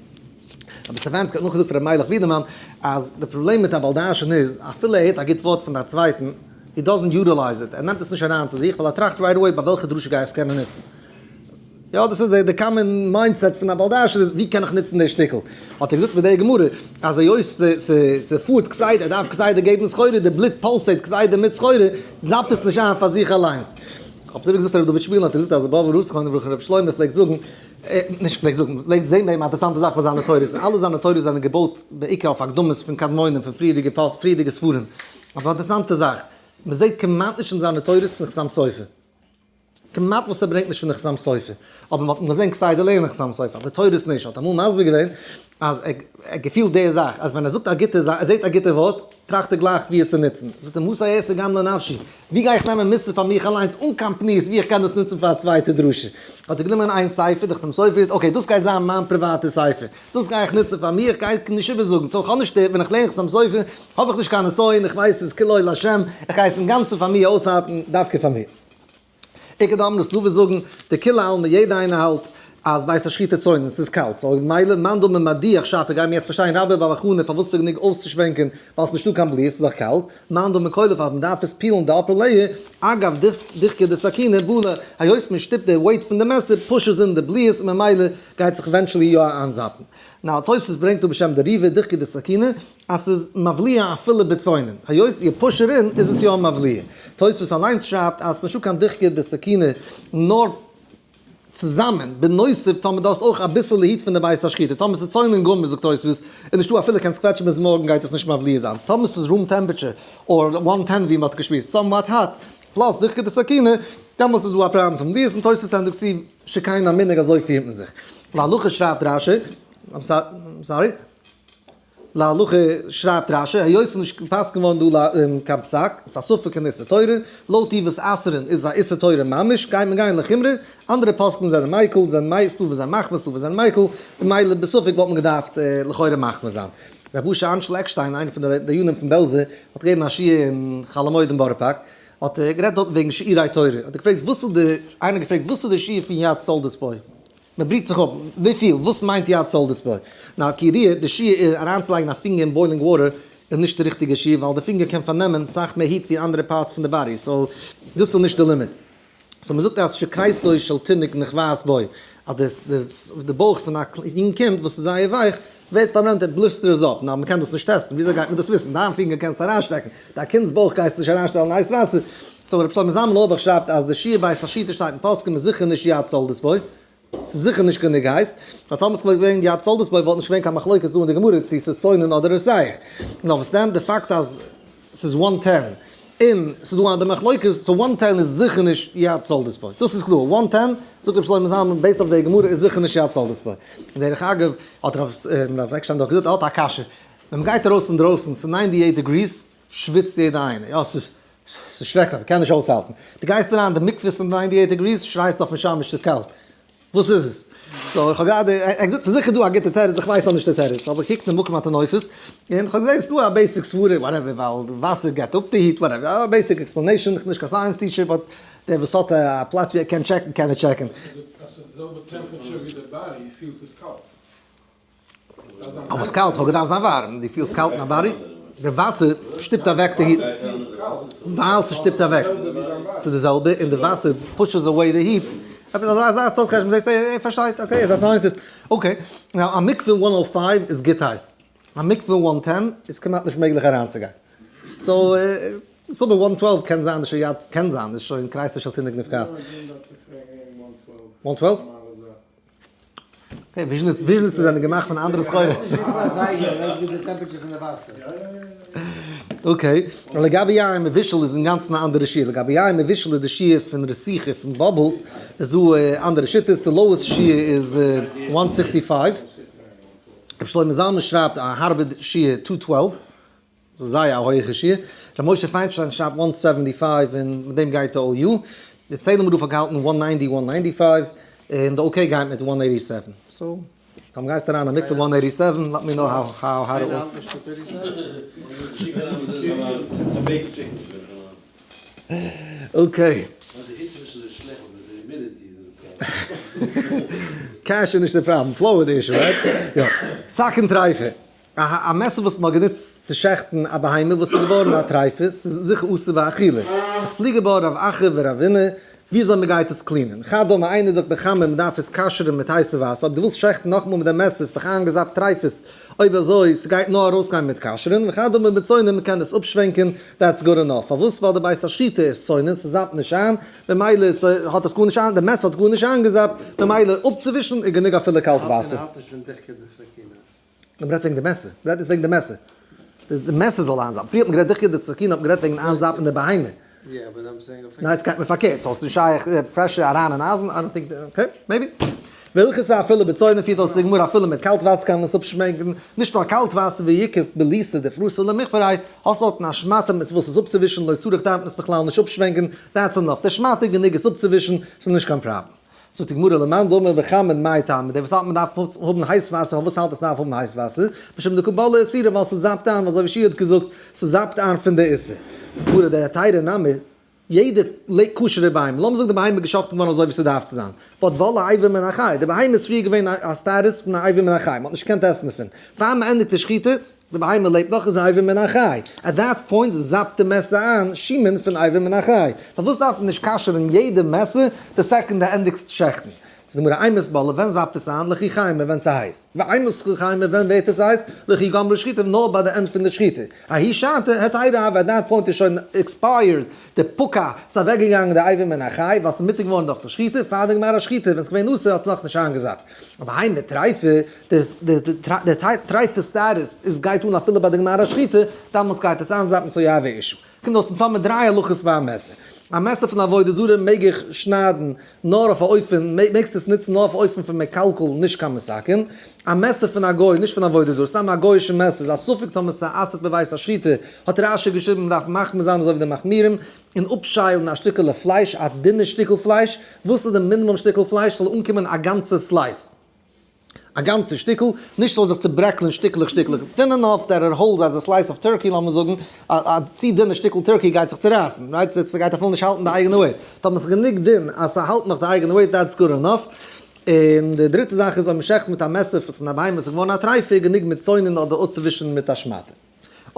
רבי סטעפאנסקי האט נאכגעזאגט פון רבי מיילעך בידערמאן אז די פראבלעם מיט א בעל דרשן איז, אפילו ער הערט א גוט ווארט פון א צווייטן, he doesn't utilize it, ער נעמט עס נישט אריין צו זיך, ווייל ער טראכט right away ביי וועלכע דרשה גיי איך עס קענען נוצן. יא, דאס איז די common mindset פון א בעל דרשן איז ווי קען איך נוצן די שטיקל. האט ער געזאגט מיט די גמרא אז היות ס'פארט כסדר, ער דארף כסדר געבן סחורה, די בלוט pulsate כסדר מיט סחורה, זאפט עס נישט איין פאר זיך אליינס. כ'האב עס איבערגעזאגט פאר ר' דוד שפיל, האט ער געזאגט אז באבוב רב זכרונו לברכה ר' שלמה פלעגט זאגן, נישט פלעגט זאגן, פלעגט זען ביי אים א אינטערעסאנטע זאך ביי זיינע תורות, אלע זיינע תורות זענען געבויט בעיקר אויף הקדמות פון קדמונים פון פריערדיגע פוסקים פריערדיגע ספרים, אבער א אינטערעסאנטע זאך, מ'זעט כמעט נישט אין זיינע תורות פון חתם סופר. כמעט וואס ער ברענגט נישט פון די חתם סופר, אבער מ'האט אים געזען כסדר לערנען חתם סופר, אבער תורות נישט, האט אמאל מסביר געווען אז ער געפילט די זאך, אז ווען ער זאגט א גוטע זאך, ער זעט א גוטע ווארט, טראכט ער גלייך ווי עס צו נוצן, זאגט ער מוסר אעשה גם לנפשי, ווי גיי איך נעמען מוסר פאר מיך אליינס אן קיין פניות ווי איך קען דאס נוצן פאר א צווייטע דרשה, האט ער גענומען איין ספר, די חתם סופר, okay דאס גייט זיין מיין פריוואטע ספר, דאס גיי איך נוצן פאר מיר, איך גיי נישט איבערזאגן, so איך האב נישט, ווען איך לערן חתם סופר האב איך נישט קיין נסיון, איך ווייס ס'איז כולו לה', איך גיי עס אינגאנצן פאר מיר אויסהאלטן, דווקא פאר מיר. איכא דאמרי ס'דא וואס זאגן דכולי עלמא יעדע איינער האלט אז בית השחיטה צונן ס'איז קאלט so מילא מאן דאמר מדיח שפיר גיימיר יעצט פארשטיין רבה בר בר חנה פארוואס ס'איז גענוג אויסצושווענקען ווייל ס'נישטא קיין בליעות ס'איז דאך קאלט מאן דאמר קולף אז מ'דארף עס peel ן די upper layer אגב דוחקא דסכינא בלע היות מ'שטופט די weight פון די מעסער push עס אין די בליעות און ממילא גייט זיך eventually יא איינזאפן. נאר תוספות ברענגט אפ בשם די ריב"א דוחקא דסכינא אז ס'איז מבליע אפילו בצונן, היות איר push ארין איז עס יא מבליע. תוספות אליינס שרייבט אז ס'נישטא קיין דוחקא דסכינא נאר צוזאמען, בנוסף טאמער דו האסט אויך אביסעלע heat פון די בית השחיטה, טאמער ס'איז צונן גמור זאגט תוספות איז נישטא אפילו קענסט קוועטשן ביז מארגן גייט עס נישט מבליע זיין, טאמער ס'איז room temperature or one ten ווי מ'האט געשמועסט somewhat hot plus דוחקא דסכינא דעמאלס איז דא א פראבלעם פון בליעות און תוספות ענדיגט צו שכן המנהג אזוי פירט מען זיך. להלכה שרייבט רש"י, I'm sorry. להלכה שרייבט רש"י, היות ס'איז נישט געפסקנט געווארן דא קיין פסק, ס'איז א ספק אין איסור תורה, לויט די וואס אסר'ן איז עס א איסור תורה ממש, גייט מען גיין לחומרא, אנדערע פוסקים זענען מיקל, זענען מי, ס'דא וואס זענען מחמיר, ס'דא וואס זענען מיקל, ממילא בספק וואלט מען געדארפט לכאורה מחמיר זיין. רבי אשר אנטשל עקשטיין, איינער פון די דיינים פון בעלזא, האט געגעבן א שיעור אין חול המועד אין בארא פארק, האט ער גערעדט דארטן וועגן שיעורי תורה, האט ער געפרעגט וואס איז די, איינער האט געפרעגט וואס איז די שיעור פון יד סולדת בו? מען בריט זיך אפ, וויפיל? וואס מיינט יד סולדת בו? נאר כידוע, די שיעור איז אריינצולייגן א פינגער אין boiling water איז נישט די ריכטיגע שיעור ווייל די פינגער קען פארנעמען סאך מער heat ווי אנדערע parts פון די body, so דאס איז נישט די לימיט. so מען זאגט אז שכריסו של תינוק נכווית בו, אז די בויך פון א יונג קינד וואס איז זייער ווייך ווערט פארברענט ער blisters אפ, נאר מען קען דאס נישט טעסטן, וויאזוי גייט מען דאס וויסן? דיין פינגער קענסטו אריינשטעקן, דיין קינד'ס בויך גייסטו נישט אריינשטעלן הייס וואסער. so רבי שלמה זלמן אויערבאך שרייבט אז די שיעור בית השחיטה שטייט אין פוסקים איז זיכער נישט יד סולדת בו, ס'איז זיכער נישט גענוג הייס, ווייל טאמער ס'וואלט געווען יד סולדת בו וואלט נישט געווען קיין מחלוקת דא אין די גמרא צו ס'איז צונן אדער רותח. נאר וואס דען די פאקט אז ס'איז one ten און ס'איז דא אנדער מחלוקת, so one ten איז זיכער נישט יד סולדת בו, דאס איז קלאר, one ten זאגט רבי שלמה זלמן based אויף די גמרא איז זיכער נישט יד סולדת בו. און דרך אגב האט רב עקשטיין דאך געזאגט ער האט א קשיא, ווען מ'גייט ארויס אינדרויסן ס'איז ninety eight degrees שוויצט יעדער איינער, יא ס'איז ס'איז שרעקליך, מ'קען נישט אויסהאלטן. דו גייסט אריין אין די מקווה ס'איז ninety eight degrees, שרייסט אויפן שמש ס'איז קאלט. וואס איז עס? so איך האב גראדע, ער האט געזאגט ס'איז זיכער דא א גוטע תירוץ, איך ווייס נאך נישט די תירוץ, אבער קוקט אין מקום הטינופת, און איך האב געזען ס'איז דא א basic סברה, whatever, ווייל די וואסער געבט אפ די heat, whatever, א basic explanation, איך בין נישט קיין science teacher, but דער וואס האט א פלאץ ווי ער קען טשעקן קען ער טשעקן. אז ס'איז די זעלבע temperature ווי די body פילט עס קאלט. אויב עס קאלט וואלט געדארפט זיין ווארעם, דו פילסט קאלט אין א body? די וואסער שטופט אוועק די heat, ווייל ס'שטופט אוועק, ס'איז די זעלבע, און די וואסער pushes away די heat, עפעס אזא אזא סארט חשבון, זעסט ער פארשטייט, okay ער איז א scientist, okay, now א מקווה one o five איז גוט הייס, א מקווה one ten איז כמעט נישט מעגליך אריינצוגיין, so. מסתמא one 12 קען זיין די שיד קען זיין איז שוין קרייסער של תינוק נפקס. One 12? Okay, וויזשניץ וויזשניצער זענען געמאכט פון אנדערע סחורה. Okay, לגבי יין מבושל איז אינגאנצן א אנדערע שיעור. לגבי יין מבושל איז די שיעור פון רתיחה פון bubbles, איז דא אנדערע שיטות, די lowest שיעור איז one 65. רבי שלמה זלמן שרייבט א הארבע שיעור two 12, דאס איז זייער א הויעכע שיעור. רבי משה פיינשטיין שרייבט one 75 און מיט דעם גייט די OU. די צעהלים רב האט געהאלטן one 90, one 95, און די OK גייט מיט one 87. So, טאמער גייסטו אריין אין מקווה one 87, let me know how hot it was. Okay. קעש איז נישט די פראבלעם, flow איז די issue, right? יא. סכין טריפה. א מעסער וואס מ'האט גענוצט צו שעכטן א בהמה וואס איז געווארן א טריפה, ס'איז זיכער אסור באכילה. איז פליגי בה רב אחא ורבינא וויאזוי מ'גייט עס clean ען. חד אמר איינער זאגט בחמין מ'דארף עס כשר'ן מיט הייסע וואסער, אויב דו ווילסט שעכטן נאכאמאל מיט די מעסער איז דאך איינגעזאפט טריפות, אויב אזוי ס'גייט נאר ארויסגיין מיט כשר'ן, וחד אמר בצונן מ'קען עס אפשווענקען, that's good enough. פארוואס? ווייל די בית השחיטה איז צונן, ס'זאפט נישט איין, ממילא האט עס גארנישט איין, די מעסער האט גארנישט איינגעזאפט, ממילא אפצואווישן איז גענוג אפילו קאלט וואסער. מען רעדט וועגן די מעסער, מען רעדט נישט וועגן די מעסער. די מעסער זאל איינזאפן. פריער האט מען גערעדט דווקא די סכין האט מען גערעדט וועגן איינזאפן די בהמה. ניין יעצט גייט מען פארקערט, so עס איז נישט שייך pressure אריין אין אייזן, I don't think, okay, maybe. וועלכע אפילו בצונן פירט אויס די גמרא אפילו מיט קאלט וואסער קען מען עס אפשווענקן, נישט נאר קאלט וואסער ואיכא בליתא דפרוסא למיכפריה, האסט דארטן א שמאטע מיט וואס עס אפצואווישן, לא צריך דארף מען עס בכלל נישט אפשווענקן, that's enough, די שמאטע איז גענוג עס אפצואווישן, ס'איז נישט קיין פראבלעם. זאגט די גמרא למאן דאמר בחמין מאי טעמא, דער וואס האלט מען דארף האבן הייס וואסער, פארוואס האלט עס דארף האבן הייס וואסער? משום דקא בלעי איסורא ווייל ס'זאפט איין, אזוי ווי שי' האט געזאגט, ס'זאפט איין פון די איסור. זאגט די גמרא דהתירא נמי, יעדע כשר'ע בהמה, לאמיר זאגן די בהמה איז געשאכטן געווארן אזוי ווי ס'דארף צו זיין, but בלעה אבר מן החי, די בהמה איז פריער געווען א status פון א אבר מן החי, מ'האט נישט געקענט עסן דערפון, פאר מ'ענדיגט די שחיטה, די בהמה לעבט נאך איז אבר מן החי, at that point זאפט די מעסער איין שומן פון אבר מן החי, פארוואס דארף מען נישט כשר'ן יעדע מעסער די second די ענדיגסט שעכטן? זאגט די גמרא אימת בלעה ווען זאפט עס איין? לכי חיימא ווען ס'הייס, ואימת חיימא ווען ווערט עס הייס? לכי גמרי שחיטה נאר ביי די end פון די שחיטה, ההיא שעתא היתירא הוה at that point איז שוין expired די פקע, ס'איז אוועקגעגאנגען די אבר מן החי ווייל ס'איז מותר געווארן דורך די שחיטה, פאר די גמר השחיטה ווען ס'איז געווען אסור האט עס נאכנישט איינגעזאפט. אבער בהמה טריפה, די טריפה status איז גייט אן אפילו ביי די גמר השחיטה, דאמאלס גייט עס איינזאפן so יהוי אישו. קומט אויס אונז האבן מיר דריי הלכות ביי א מעסער. א מעסער פון עבודה זרה מעג איך שניידן נאר אויף א אופן, מעגסט עס נוצן נאר אויף א אופן פון מקלקל נישט קיין מתקן. א מעסער פון א גוי, נישט פון עבודה זרה, סתם א גוי'אישע מעסער איז א ספק טאמער ס'אסר'ט בבית השחיטה, האט רש"י געשריבן מ'דארף מחמיר זיין אזוי ווי די מחמירים, און אפשיילן א שטיקעלע פלייש, א דינע שטיקל פלייש, וואס איז די מינימום שטיקל פלייש? ס'זאל אנקומען א גאנצע slice, א גאנצע שטיקל, נישט ס'זאל זיך צוברעקלען שטיקלעך שטיקלעך, thin enough that it holds as a slice of turkey, לאמיר זאגן, א צו דינע שטיקל turkey גייט זיך צורייסן, right? ס'גייט אפילו נישט האלטן די אייגענע weight, טאמער ס'איז גענוג דין אז ס'האלט נאך די אייגענע weight that's good enough, און די דריטע זאך איז אויב מ'שעכט מיט א מעסער פון א בהמה וואס איז געווארן א טרייפה, גענוג מיט צונן אדער אפצוווישן מיט א שמאטע.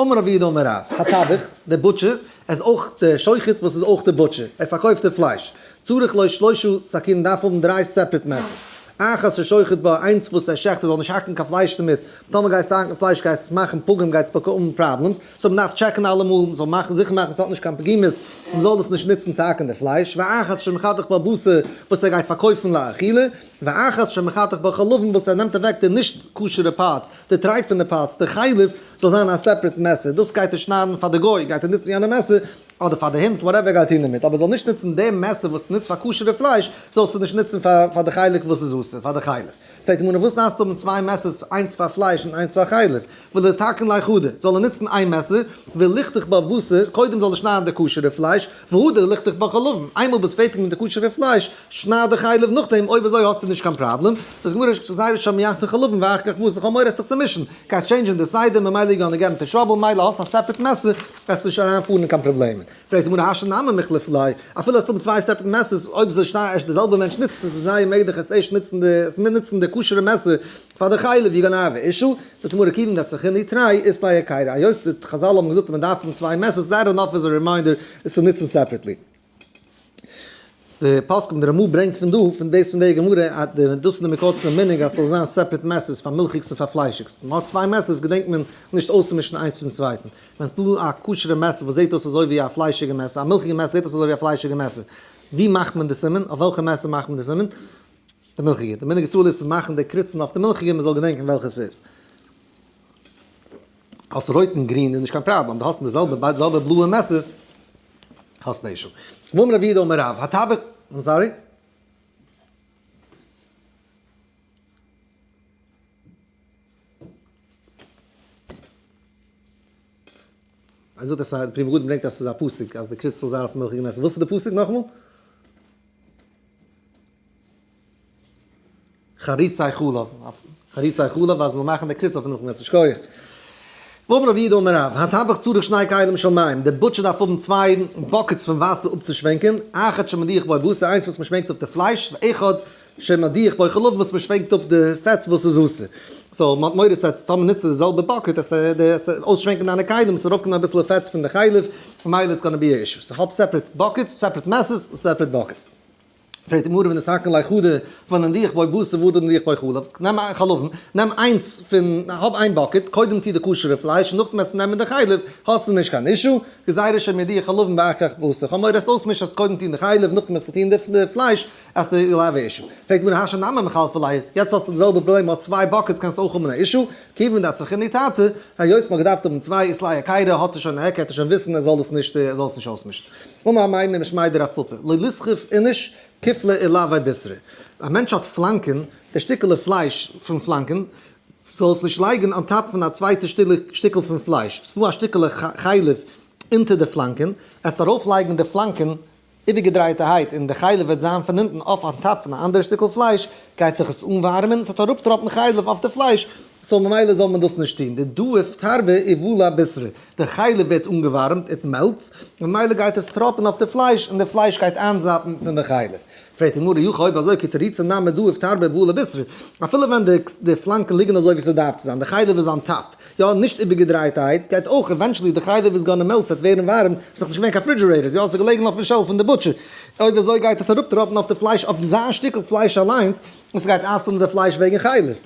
אמר רב יהודה אמר רב, הטבח, דער butcher, ער איז אויך דער שוחט וואס איז אויך דער butcher, ער פארקויפט די פלייש, צריך לו שלושה סכין דארף האבן דריי separate מעסערס, אחת ששוחט בה, איינס וואס ער שעכט ער זאל נישט האקן קיין פלייש דערמיט, טאמער גייסטו האקן פלייש גייסט עס מאכן פגום גייסט באקומען problems, so מ'דארף טשעקן אלעמאל, מ'זאל מאכן זיכער מאכן ס'האט נישט קיין פגימות, מ'זאל דאס נישט נוצן צו האקן די פלייש, ואחת שמחתך בה בשר וואס ער גייט פארקויפן לאכילה, ואחת שמחתך בה חלבים וואס ער נעמט אוועק די נישט כשר'ע parts, די טרייפענע parts, די חלב, זאל זיין א separate מעסער, דאס גייט ער שניידן פאר די גוי, גייט ער נוצן יענע מעסער, אדער פאר די הונט, whatever ער גייט טון דערמיט, אבער זאל נישט נוצן די מעסער וואס נוצט פאר כשר'ע פלייש, זאלסטו נישט נוצן פאר די חלק וואס איז אסור, פאר די חלב. פרעגט די גמרא, וואס דארפסטו האבן צוויי מעסערס, איינס פאר פלייש און איינס פאר חלב? וליתקן ליה חדא, זאל ער נוצן איין מעסער, וליחתוך בה בשר, קודם זאל ער שניידן די כשר'ע פלייש, והדר ליחתוך בה חלבים, איינמאל ביסט פערטיג מיט די כשר'ע פלייש, שנייד די חלב נאכדעם, אויב אזוי האסטו נישט קיין פראבלעם, זאגט די גמרא, גזירה שמא יחתוך חלבים ואחר כך בשר, כ'האב מורא עס זיך צו מישן, גייסט change ן די סדר, ממילא you gonna get into trouble, מילא האסט א separate מעסער, וועסטו נישט אריינפארן אין קיין פראבלעמען. פרעגט די גמרא השתא נמי מיחלף ליה, אפילו האסט האבן צוויי separate מעסערס, אויב זיי שניידן ערשט די זעלבע מענטש נוצט עס איז זייער מעגליך עס ערשט נוצן די עס נוצן די כשר'ע מעסער פאר די חלב you gonna have issue, זאגט די גמרא כיוון דצרכינהו תרי אית ליה היכירא, היות די חזל האבן געזאגט אז מען דארף האבן צוויי מעסערס that enough is a reminder עס צו נוצן separately. די פוסקים, די רמ"א ברענגט פון דא, פון דאס פון די גמרא, אז די דאס איז די מקור צו די מנהג אז ס'זאל זיין separate מעסערס פאר מילכיגס און פאר פליישיגס. מען האט צוויי מעסערס געדענקט מען נישט אויסצומישן איינס צום צווייטן. ווען ס'דא א כשר'ע מעסער וואס זעט אויס אזוי ווי א פליישיגע מעסער, א מילכיגע מעסער זעט אויס אזוי ווי א פליישיגע מעסער, ווי מאכט מען די סימן? אויף וועלכע מעסער מאכט מען די סימן? די מילכיגע. די מנהג ישראל איז צו מאכן די קריצן אויף די מילכיגע מען זאל געדענקען וועלכע ס'איז. האסט רויט און גרין איז נישט קיין פראבלעם, דו האסט די זעלבע די זעלבע בלויע מעסער, האסט א issue. ואמר רב יהודה אמר רב, הטבח, I'm sorry? ער זאגט אז די פרי מגדים ברענגט אז ס'איז א פסוק אז די קריץ זאל זיין אויף מילכיגע מעסער, וואס איז די פסוק נאכאמאל? חריצי חלב, חריצי חלב אז מ'זאל מאכן די קריץ אויף די מילכיגע מעסער, שכוח. ואמר רב יהודה אמר רב, הטבח צריך שני כלים של מים, די butcher דארף האבן צוויי buckets פון וואסער אפצושווענקען, אחד שמדיח בו בשר, איינס וואס מ'שווענקט אפ די פלייש, ואחד שמדיח בו חלב וואס מ'שווענקט אפ די פעטס וואס איז אסור. so מ'האט מורא אז טאמער נוצטו די זעלבע bucket עס אויסשווענקן דיינע כלים, עס ארויפקומען אביסעלע פעטס פון די חלב, ממילא it's gonna be a issue. so האב separate buckets, separate מעסערס, separate buckets. פרעגט די גמרא וניתקן ליה חדא ונדיח בו בשר והדא נדיח בו חלב, נעם א חלבים, נעם איינס פון, האב איין bucket, קודם טו די כשר'ע פלייש, נאכדעם וועסטו נעמען די חלב, האסטו נישט קיין issue, גזירה שמא ידיח חלבים ואחר כך בשר, כ'האב מורא עסט אויסמישן אז קודם טון די חלב נאכדעם וועסטו טון די פלייש, האסטו א issue. פרעגט די גמרא השתא נמי מחלפא ליה, יעצט האסטו די זעלבע פראבלעם, האסט צוויי buckets קענסטו אויך האבן א issue, כיוון דאצרכינהו תרתי, היות מ'האט געדארפט האבן צוויי אית ליה היכרא האט ער שוין א היכר, ער וועט שוין וויסן ער זאל עס נישט ער זאל עס נישט אויסמישן. אמר אמימר משמיה דרב פפא, לא ליסחוף איניש כופלא עילוי בישרא. א מענטש האט פלאנקען, די שטיקעלע פלייש פון פלאנקען, זאל עס נישט לייגן on top פון א צווייטע שטיקל פון פלייש, ס'דא א שטיקעלע חלב אונטער די פלאנקען, עסט ארויפלייגן די פלאנקען איבערגעדרייטערהייט און די חלב וועט זיין פון אונטן אויף on top פון א אנדערע שטיקל פלייש, גייט זיך עס אנווארעמען, עס וועט אראפטראפן חלב אויף די פלייש, so ממילא זאל מען דאס נישט טון, דדהיב תרבא ובלע בישרא, די חלב ווערט אנגעווארעמט, it melts, ממילא גייט עס טראפן אויף די פלייש און די פלייש גייט איינזאפן פון די חלב. פרעגט די גמרא אי הכי אויב אזוי כתריצא נמי דהיב תרבא ובלע בישרא, אפילו ווען די פלאנקען ליגן אזוי ווי ס'דארף צו זיין, די חלב איז on top, יא, נישט איבערגעדרייטערהייט, גייט אויך eventually די חלב איז gonna melt, ס'וועט ווערן ווארעם, ס'איז נאך נישט געווען קיין refrigerators, יא, ס'איז געלעגן אויפן shelf פון די butcher, אויב אזוי גייט עס אראפטראפן אויף די פלייש, אויף זיין שטיקל פלייש אליינס, און ס'גייט אסר'ן די פלייש וועגן חלב.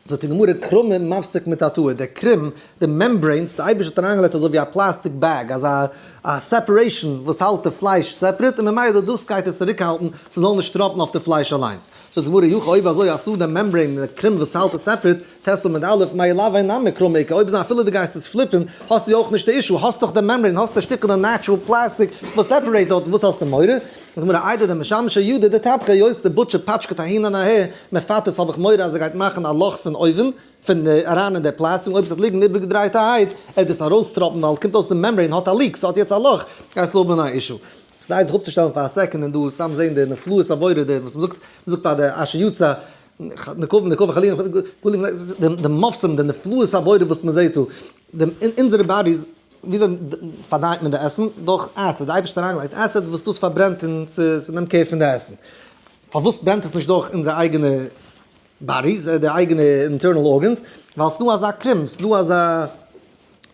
זאגט די גמרא קרמא מפסיק מתתאי, די קרום, די membranes, די אייבערשטער האט אריינגעלייגט אזוי ווי א plastic bag, אזא א separation וואס האלט די פלייש separate, און ממילא דאס גייט עס צוריקהאלטן ס'זאל נישט טראפן אויף די פלייש אליינס. זאגט די גמרא אי הכי אויב אזוי האסטו די membrane, די קרום וואס האלט עס separate, ט עמוד א', מעילוי נמי קרמא איכא, אויב איז אפילו דו גייסט עס flip ן, האסטו אויך נישט די issue, האסט דאך די membrane, האסט די שטיקל natural plastic וואס separate דארט, וואס האסטו מורא? זאגט מיר איידער די משמשי ידא דטפחא היות די butcher פאטשקעט אהין און אהער מפתת האב איך מורא אז ער גייט מאכן א לאך פון אויבן פון די אריין אין די פלאסטיק און אויב עס וועט ליגן איבערגעדרייטערהייט עט דאס ארויסטראפן ווייל קומט אויס די membrane האט א leak ס'האט יעצט א לאך גייסטו האבן א issue. ס'כדאי זיך אפצושטעלן פאר א second און דא סתם זעהן די נפלאות הבורא די וואס מ'זאגט מ'זאגט ביי די אשר יצר נקוב נקוב חלילה די מופתים די נפלאות הבורא וואס מ'זעהט דא די אונזערע bodies וויאזוי פארדייט מען די עסן? דורך acid, די אייבערשטער האט אריינגעלייגט acid וואס דאס פארברענט און ס'נעמט care פון די עסן. פארוואס ברענט עס נישט דורך אונזער אייגענע bodies, די אייגענע internal organs? ווייל ס'דא אזא קרום, ס'דא אזא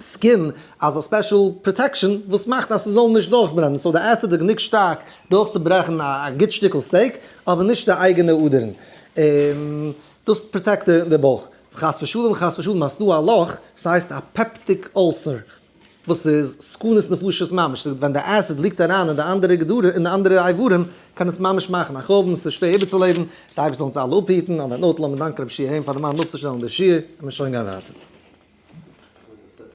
skin, אזא special protection וואס מאכט אז ס'זאל נישט דורכברענען. so די acid איז גענוג שטארק דורכצוברעכן א גוט שטיקל steak, אבער נישט די אייגענע אדערן. און דאס protect די בויך. חס ושלום חס ושלום האסטו א לאך, ס'הייסט א peptic ulcer, וואס איז סכנת נפשות ממש, ס'איז ווען די acid ליגט אריין אין די אנדערע גדרים אין די אנדערע איברים, קען עס ממש מאכן א חורבן, ס'איז שווער איבערצולעבן, די אייבערשטער זאל אונז אלע אפהיטן, on that note לאמיר דאנקען רבי שיע היים פאר די מאן אפצושטעלן די שיעור, און מיר שוין גיין ווייטער.